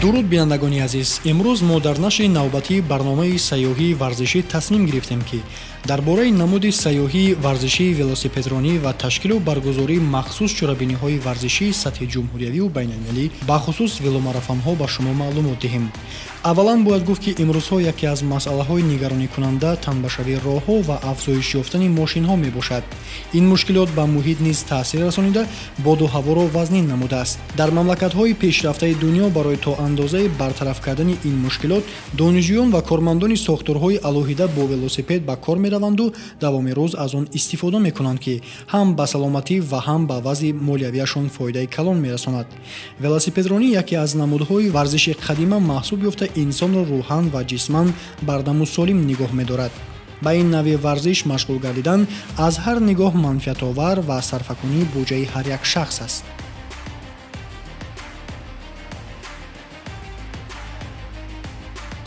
дуруд бинандагони азиз, имрӯз мо дар нашри навбатии барномаи сайёҳии варзишӣ тасмим гирифтем ки дар бораи намуди сайёҳии варзишии велосипедронӣ ва ташкилу баргузории махсус чорабиниҳои варзишии сатҳи ҷумҳуриявию байналмилалӣ бахусус веломарафонҳо ба шумо маълумот диҳем. аввалан бояд гуфт ки имрӯзҳо яке аз масъалаҳои нигароникунанда танбашавии роҳҳо ва афзоиш ёфтани мошинҳо мебошад. ин мушкилот ба муҳит низ таъсир расонида боду ҳаворо вазнин намудааст. дар мамлакатҳои пешрафтаи дунё барои то андозае бартараф кардани ин мушкилот донишҷӯён ва кормандони сохторҳои алоҳида бо велосипед ба кор мераванду давоми рӯз аз он истифода мекунанд ки ҳам ба саломатӣ ва ҳам ба вазъи молиявиашон фоидаи калон мерасонад. велосипедронӣ яке аз намудҳои варзиши қадима маҳсуб ёфта инсонро рӯҳан ва ҷисман бардаму солим нигоҳ медорад. ба ин навъи варзиш машғул гардидан аз ҳар нигоҳ манфиатовар ва сарфакунӣ буҷаи ҳар як шахс аст.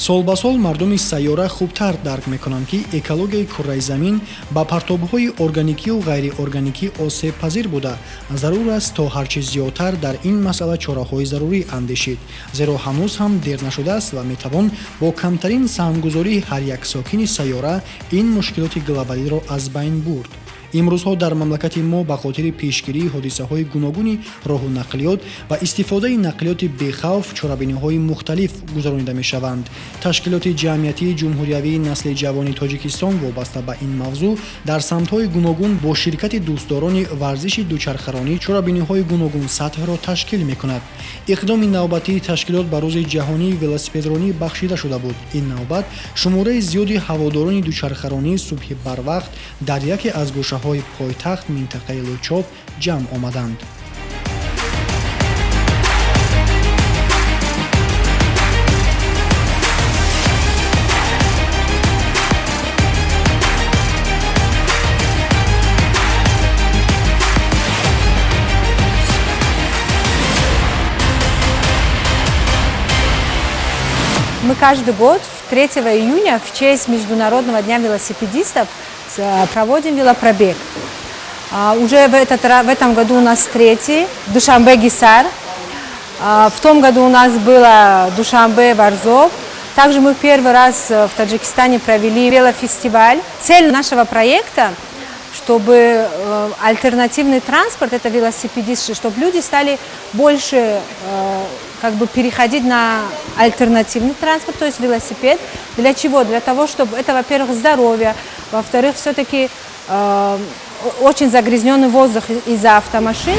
солбасол мардуми сайёра хубтар дарк мекунанд ки экологияи кураи замин ба партобҳои органикию ғайриорганикӣ осебпазир буда зарур аст то ҳарчи зиёдтар дар ин масъала чораҳои зарурӣ андешид, зеро ҳанӯз ҳам дер нашудааст ва метавон бо камтарин саҳмгузории ҳар як сокини сайёра ин мушкилоти глобалиро аз байн бурд. имрӯзҳо дар мамлакати мо ба хотири пешгирии ҳодисаҳои гуногуни роҳу нақлиёт ва истифодаи нақлиёти бехавф чорабиниҳои мухталиф гузаронида мешаванд. ташкилоти ҷамъиятии ҷумҳуриявии насли ҷавони Тоҷикистон вобаста ба ин мавзӯъ дар самтҳои гуногун бо ширкати дӯстдорони варзиши дучархаронӣ чорабиниҳои гуногун сатҳро ташкил мекунад. иқдоми навбатии ташкилот ба рӯзи ҷаҳонии велосипедронӣ бахшида шуда буд. ин навбат шумораи зиёди ҳаводорони дучархаронӣ субҳи барвақт дар яке аз гӯшаҳои пойтахт минтақаи Лӯчоб ҷамъ омаданд. Мы каждый год 3 июня в честь Международного дня велосипедистов проводим велопробег. Уже в этом году у нас 3-й Душанбе-Гисар. В том году у нас было Душанбе-Варзов. Также мы в первый раз в Таджикистане провели велофестиваль. Цель нашего проекта, чтобы альтернативный транспорт, это велосипедисты, чтобы люди стали больше переходить на альтернативный транспорт, то есть велосипед. Для чего? Для того, чтобы это, во-первых, здоровье, во-вторых, все-таки очень загрязненный воздух из-за автомашин.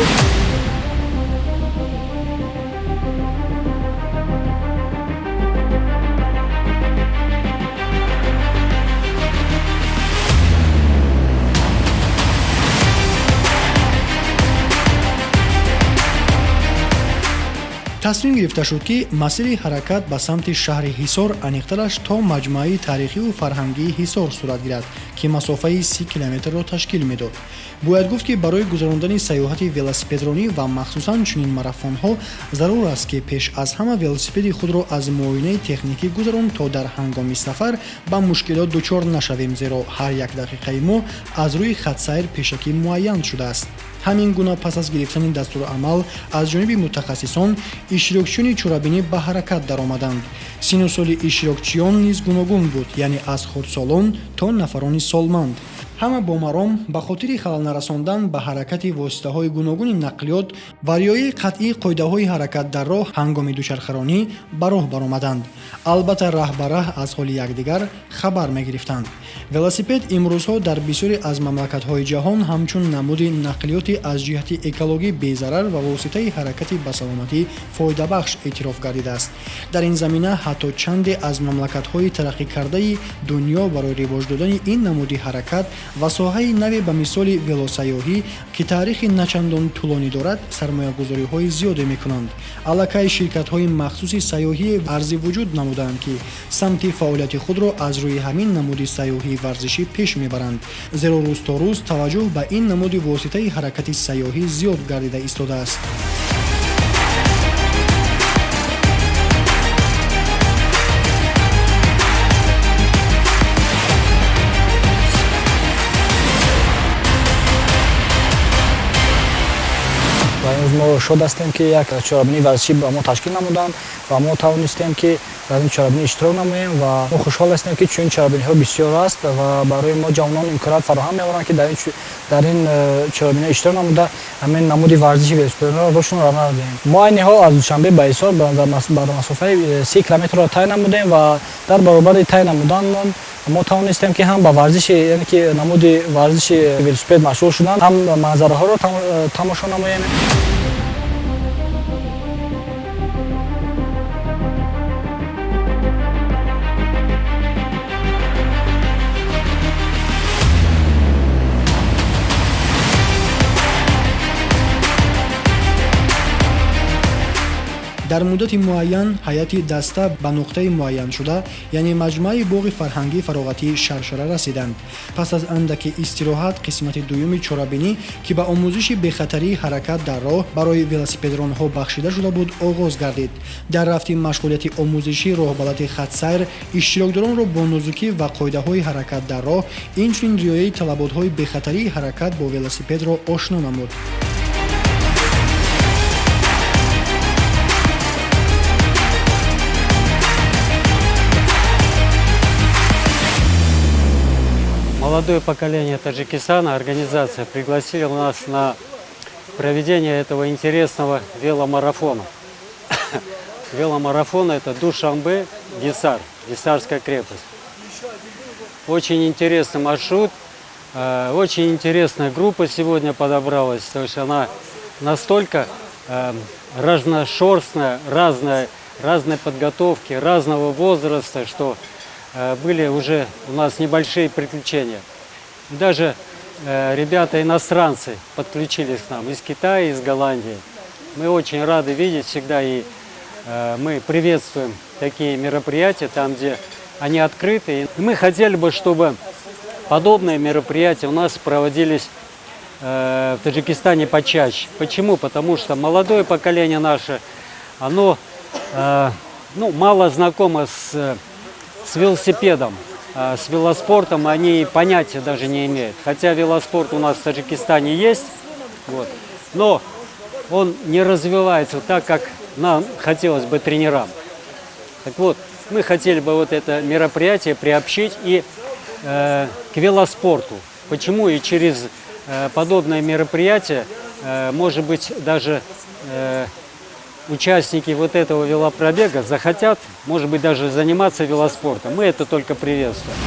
тасмим гирифта шуд ки масири ҳаракат ба самти шаҳри Ҳисор аниқтараш то маҷмӯаи таърихиву фарҳангии Ҳисор сурат гирад ки масофаи 30 километрро ташкил медод. бояд гуфт ки барои гузарондани сайёҳати велосипедронӣ ва махсусан чунин марафонҳо зарур аст ки пеш аз ҳама велосипеди худро аз муоинаи техникӣ гузарон то дар ҳангоми сафар ба мушкилот дучор нашавем, зеро ҳар як дақиқаи мо аз рӯи хатсайр пешакӣ муайян шудааст. ҳамин гуна пас аз гирифтани дастурамал аз ҷониби мутахассисон иштирокчиёни чорабинӣ ба ҳаракат даромаданд. сину соли иштирокчиён низ гуногун буд, яъне аз хурдсолон то нафарони солманд. ҳама бо маром ба хотири халал нарасондан ба ҳаракати воситаҳои гуногуни нақлиёт ва риояи қатъии қоидаҳои ҳаракат дар роҳ ҳангоми дучархаронӣ ба роҳ баромаданд. албатта раҳ ба раҳ аз ҳоли якдигар хабар мегирифтанд. велосипед имрӯзҳо дар бисёре аз мамлакатҳои ҷаҳон ҳамчун намуди нақлиёти аз ҷиҳати экологӣ безарар ва воситаи ҳаракати ба саломатӣ фоидабахш эътироф гардидааст. дар ин замина ҳатто чанде аз мамлакатҳои тараққикардаи дунё барои ривоҷ додани ин намуди ҳаракат ва соҳаи наве ба мисоли велосайёҳӣ ки таърихи начандон тӯлонӣ дорад сармоягузориҳои зиёде мекунанд. аллакай ширкатҳои махсуси сайёҳӣ арзи вуҷуд намуданд ки самти фаъолияти худро аз рӯи ҳамин намуди сайёҳии варзишӣ пеш мебаранд, зеро рӯз то рӯз таваҷҷӯҳ ба ин намуди воситаи ҳаракати сайёҳӣ зиёд гардида истодааст. имрӯз мо шод ҳастем, ки як чорабинии варзишӣ ба мо ташкил намуданд ва мо тавонистем, ки дар ин чорабинӣ иштирок намоем ва мо хушҳол ҳастем, ки чунин чорабиниҳо бисёр аст ва барои мо ҷавонон имконият фароҳам меоваранд, ки дар ин чорабиниҳо иштирок намуда ҳамин намуди варзиши велосипедиро рушдро равнақ диҳем. мо айни ҳол аз Душанбе ба Ҳисор бар масофаи 30 километрро тай намудем ва дар баробари тай намуданмон мо тавонистем, ки ҳам ба варзиши, яъне ки намуди варзиши велосипед машғул шудан, ҳам манзараҳоро тамошо намоем. дар муддати муайян ҳайати даста ба нуқтаи муайяншуда, яъне маҷмӯаи боғи фарҳангии фароғатии Шаршара расиданд. Пас аз андаки истироҳат, қисмати дуюми чорабинӣ, ки ба омӯзиши бехатарии ҳаракат дар роҳ барои велосипедронҳо бахшида шуда буд, оғоз гардид. Дар рафти машғулияти омӯзиши роҳбалати хатсайр иштирокдоронро бо нозукӣ ва қоидаҳои ҳаракат дар роҳ, инчунин риояи талаботҳои бехатарии ҳаракат бо велосипедро ошно намуд. Молодое поколение Таджикистана, организация пригласила нас на проведение этого интересного веломарафона. Веломарафон — это Душанбе, Гисар, Гисарская крепость. Очень интересный маршрут, очень интересная группа сегодня подобралась, то есть она настолько разношерстная, разной подготовки, разного возраста, что были уже у нас небольшие приключения. Даже ребята-иностранцы подключились к нам из Китая, из Голландии. Мы очень рады видеть всегда, и мы приветствуем такие мероприятия, там, где они открыты. И мы хотели бы, чтобы подобные мероприятия у нас проводились в Таджикистане почаще. Почему? Потому что молодое поколение наше, оно мало знакомо с велосипедом, с велоспортом, они понятия даже не имеют. Хотя велоспорт у нас в Таджикистане есть, вот, но он не развивается так, как нам хотелось бы тренерам. Так вот, мы хотели бы вот это мероприятие приобщить и к велоспорту. Почему? И через подобное мероприятие, может быть, даже участники вот этого велопробега захотят, может быть, даже заниматься велоспортом. Мы это только приветствуем.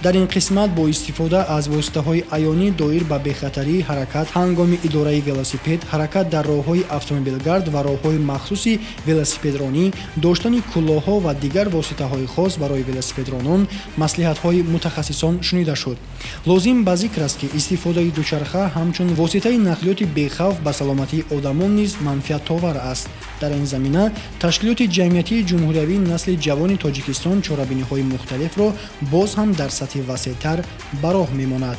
дар ин қисмат бо истифода аз воситаҳои аёнӣ доир ба бехатарии ҳаракат ҳангоми идораи велосипед, ҳаракат дар роҳҳои автомобилгард ва роҳҳои махсуси велосипедронӣ, доштани кӯлоҳҳо ва дигар воситаҳои хос барои велосипедронон, маслиҳатҳои мутахассисон шунида шуд. лозим ба зикр аст, ки истифодаи дучарха ҳамчун воситаи нақлиёти бехавф ба саломатии одамон низ манфиатовар аст. дар ин замина ташкилоти ҷамъиятии ҷумҳуриявии насли ҷавони Тоҷикистон чорабиниҳои мухталифро боз ҳам дар сатҳи васеътар ба роҳ мемонад.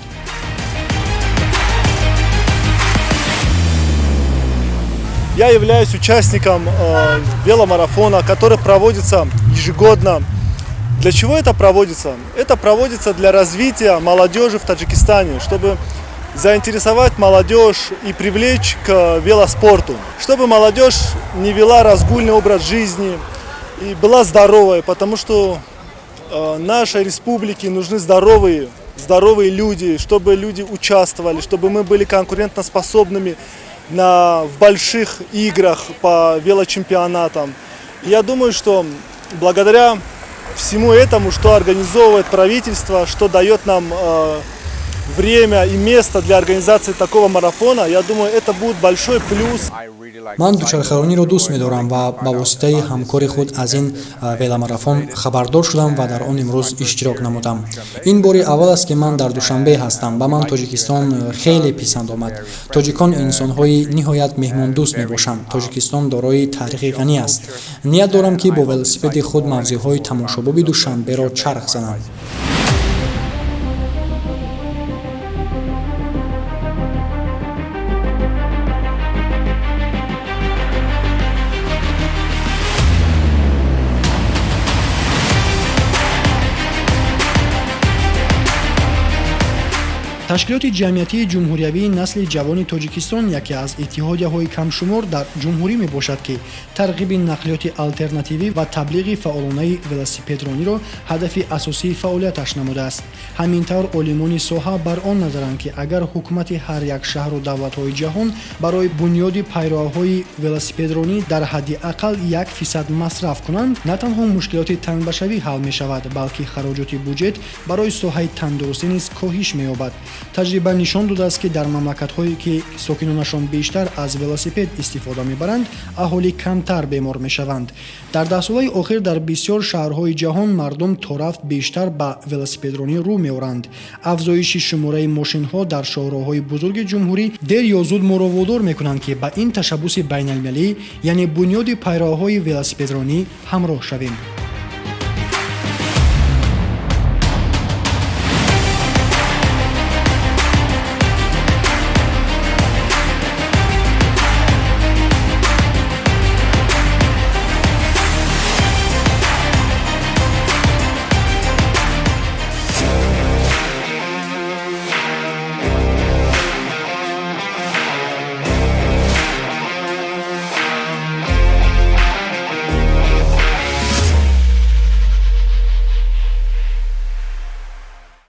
Я являюсь участником веломарафона, который проводится ежегодно. Для чего это проводится? Это проводится для развития молодежи в Таджикистане, чтобы заинтересовать молодежь и привлечь к велоспорту, чтобы молодежь не вела разгульный образ жизни и была здоровой, потому что нашей республике нужны здоровые люди, чтобы люди участвовали, чтобы мы были конкурентоспособными в больших играх по велочемпионатам. Я думаю, что благодаря всему этому, что организовывает правительство, что дает нам время и место для организации такого марафона, я думаю, это будет большой плюс. ман дучархарониро дӯст медорам ва ба воситаи ҳамкори худ аз ин веломарафон хабардор шудам ва дар он имрӯз иштирок намудам. ин бори аввал аст, ки ман дар Душанбе ҳастам. ба ман Тоҷикистон хеле писанд омад. тоҷикон инсонҳои ниҳоят меҳмондӯст мебошанд. Тоҷикистон дорои таърихи ғанӣ аст. ният дорам, ки бо велосипеди худ мавзеъҳои тамошобоби Душанберо чарх занам. ташкилоти ҷамъиятии ҷумҳуриявии насли ҷавони тоҷикистон яке аз иттиҳодияҳои камшумор дар ҷумҳурӣ мебошад ки тарғиби нақлиёти алтернативӣ ва таблиғи фаъолонаи велосипедрониро ҳадафи асосии фаъолияташ намудааст. ҳамин тавр олимони соҳа бар он назаранд ки агар ҳукумати ҳар як шаҳру давлатҳои ҷаҳон барои бунёди пайроҳаҳои велосипедронӣ дар ҳадди ақал 1% масраф кунанд, на танҳо мушкилоти тангбашавӣ ҳал мешавад, балки хароҷоти буҷет барои соҳаи тандурустӣ низ коҳиш меёбад. таҷриба нишон додааст ки дар мамлакатҳое ки сокинонашон бештар аз велосипед истифода мебаранд, аҳолӣ камтар бемор мешаванд. дар даҳсолаи охир дар бисёр шаҳрҳои ҷаҳон мардум то рафт бештар ба велосипедронӣ рӯ меоранд. афзоиши шумораи мошинҳо дар шоҳроҳҳои бузурги ҷумҳурӣ дер ё зуд моро водор мекунанд ки ба ин ташаббуси байналмилалӣ, яъне бунёди пайроҳаҳои велосипедронӣ ҳамроҳ шавем.